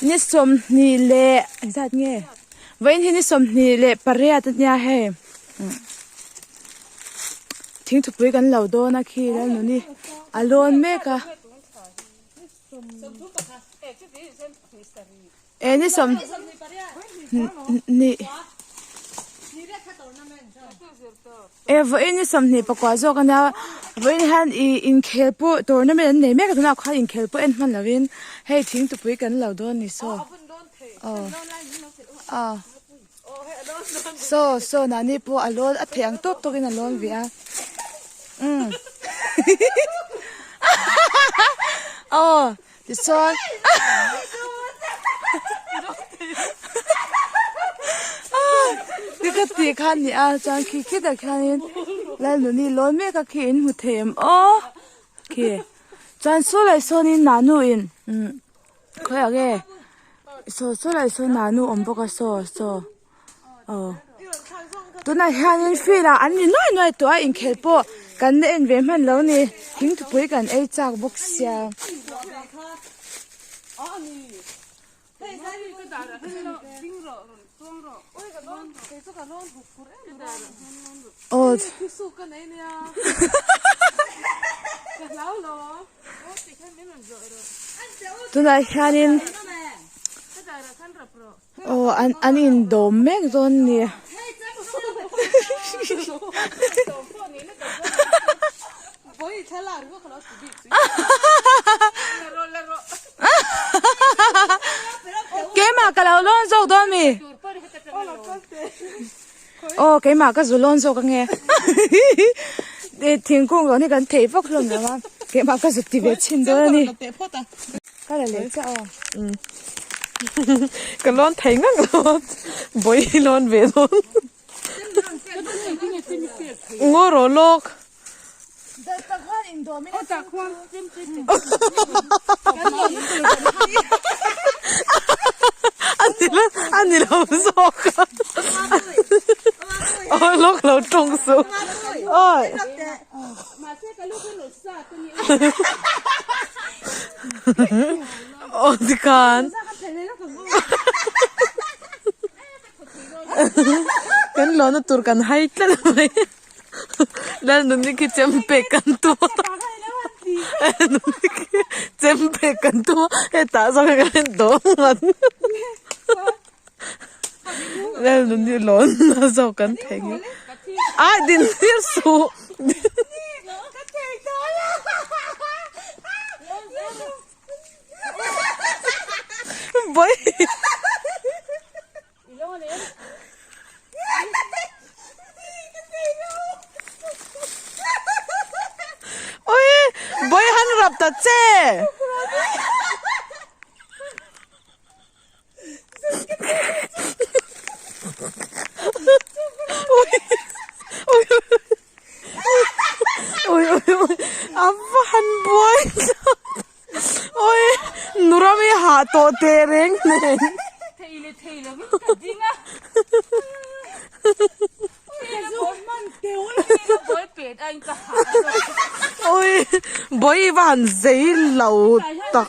Ni 28 leh engzat nge vawiin hi ni 28 a nia hei thingthupui kan lo dawn a khi Lalnuni a lawn mek a. E ni sawm ni e vawiin ni 24 zawk a nia vawiin hian ih inkhel pawh tournament an nei mek a tunah khuan inkhel pawh en hman lovin hei thingtupui kan lo dawn a ni saw aw aw saw saw nahni pawh a lawn a theih ang tawk tawkin a lawn ve a umm aw. Tichuan ka tih kha a ni a chuan khi khitah khianin Lalnuni lawn mek a khi in hmu thei em aw khi chuan saw leh sawnin nanu in umm khawiah nge saw saw leh sawn nanu awm bawk a saw saw. Aw tunah hianin field ah an ri nuai nuai tawh a inkhel pawh kan la en ve hman lo a ni thingthupui kan ei chak bawk sia. Aw tunah hianin. Aw an an indawm mek dawn a ni. Keimah ka lo lawn zawk dawn mi? Aw keimah ka zu lawn zawk ange. Thingkung rawn hi kan thei vak hlawm lo a, keimah ka zu ti ve chhin dawn a ni. Ka la leh chiah aw. Ka lawn thei ngang lo a, bawi hi lawn ve dawn. Ngaw rawh lawk. A ni lo zawk a. Aw lawk lo tawng suh. Awi. Aw tikhan kan lawna tur kan hai tlat mai Lalnuni khi chem pek kan tum a Lalnuni khi chem pek kan tum a hetah zawk hian kan dawm ngat Lalnuni lawnna zawk kan thei nge a din tir suh Bawihi Ui Bawihi han rap ta che. A va han buai tlat awi nuram hi hah tawh teh reng nen. Awi bawi va han zei lo tak.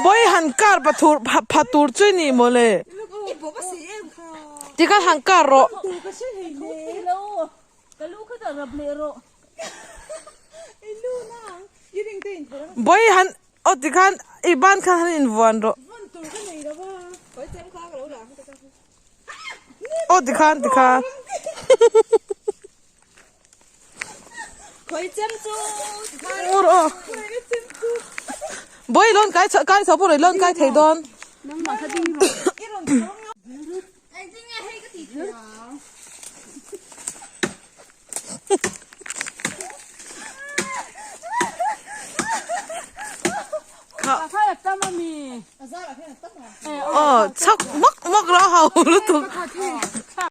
Bawi han kar pathur pha tur chu ni mawle. Tikhan han kar rawh. Bawi han aw tikhan i ban khan han invuan rawh. Aw tikhan tikhan. Bawi lawn kai kai chho pawh lawn kai thei dawn. Aw chhak mak mak lo ho lutuk.